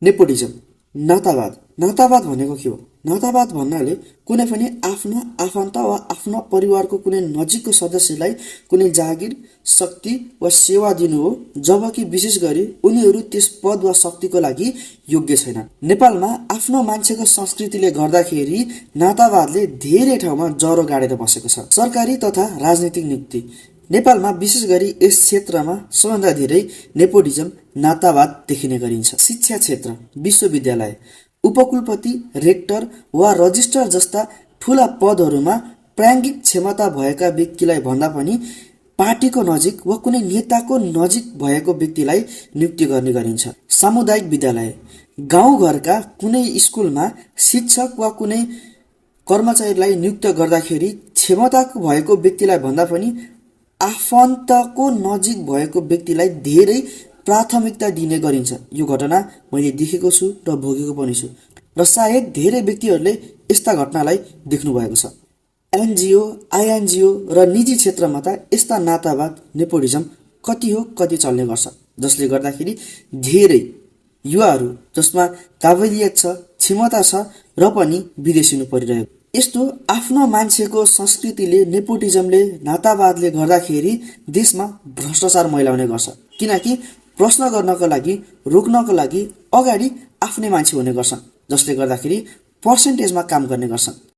Nepotism, नातावाद। नातावाद भनेको के हो? नातावाद भन्नाले कुनै पनि आफ्नो आफन्त वा आफ्नो परिवारको कुनै नजिकको सदस्यलाई कुनै जागिर, शक्ति वा सेवा दिनु हो, जबकि विशेष गरी उनीहरू त्यस पद वा शक्तिको लागि योग्य छैनन्। नेपालमा आफ्नो मान्छेको संस्कृतिले गर्दाखेरि नातावादले धेरै ठाउँमा जरो गाडेर बसेको छ। सरकारी तथा राजनीतिक नियुक्ति। नेपालमा विशेष गरी यस क्षेत्रमा सबभन्दा धेरै नेपोटिजम, नातावाद देखिने गरिन्छ। शिक्षा क्षेत्र, विश्वविद्यालय, उपकुलपति, रेक्टर वा रजिस्ट्रार जस्ता ठूला पदहरूमा प्राज्ञिक क्षमता भएका व्यक्तिलाई भन्दा पनि पार्टीको नजिक वा कुनै नेताको नजिक भएको व्यक्तिलाई नियुक्ति गर्ने गरिन्छ। सामुदायिक विद्यालय, गाउँघरका कुनै स्कुलमा शिक्षक वा कुनै कर्मचारीलाई नियुक्त गर्दाखेरि क्षमताको भएको व्यक्तिलाई भन्दा पनि आफन्तको नजिक भएको व्यक्तिलाई धेरै प्राथमिकता दिने गरिन्छ। यो घटना मैले देखेको छु र भोगेको पनि छु र सायद धेरै व्यक्तिहरूले यस्ता घटनालाई देख्नु भएको छ। एनजिओ, आइएनजिओ र निजी क्षेत्रमा त यस्ता नातावाद, नेपोटिजम कति हो कति चल्ने गर्छ, जसले गर्दाखेरि धेरै युवाहरू जसमा काबिलियत छ, क्षमता छ र पनि विदेशिनु परिरहेको। यस्तो आफ्नो मान्छेको संस्कृतिले, नेपोटिजमले, नातावादले गर्दाखेरि देशमा भ्रष्टाचार मैलाउने गर्छ। किनकि प्रश्न गर्नको लागि, रोक्नको लागि अगाडि आफ्नै मान्छे हुने गर्छन्, जसले गर्दाखेरि पर्सेन्टेजमा काम गर्ने गर्छन्।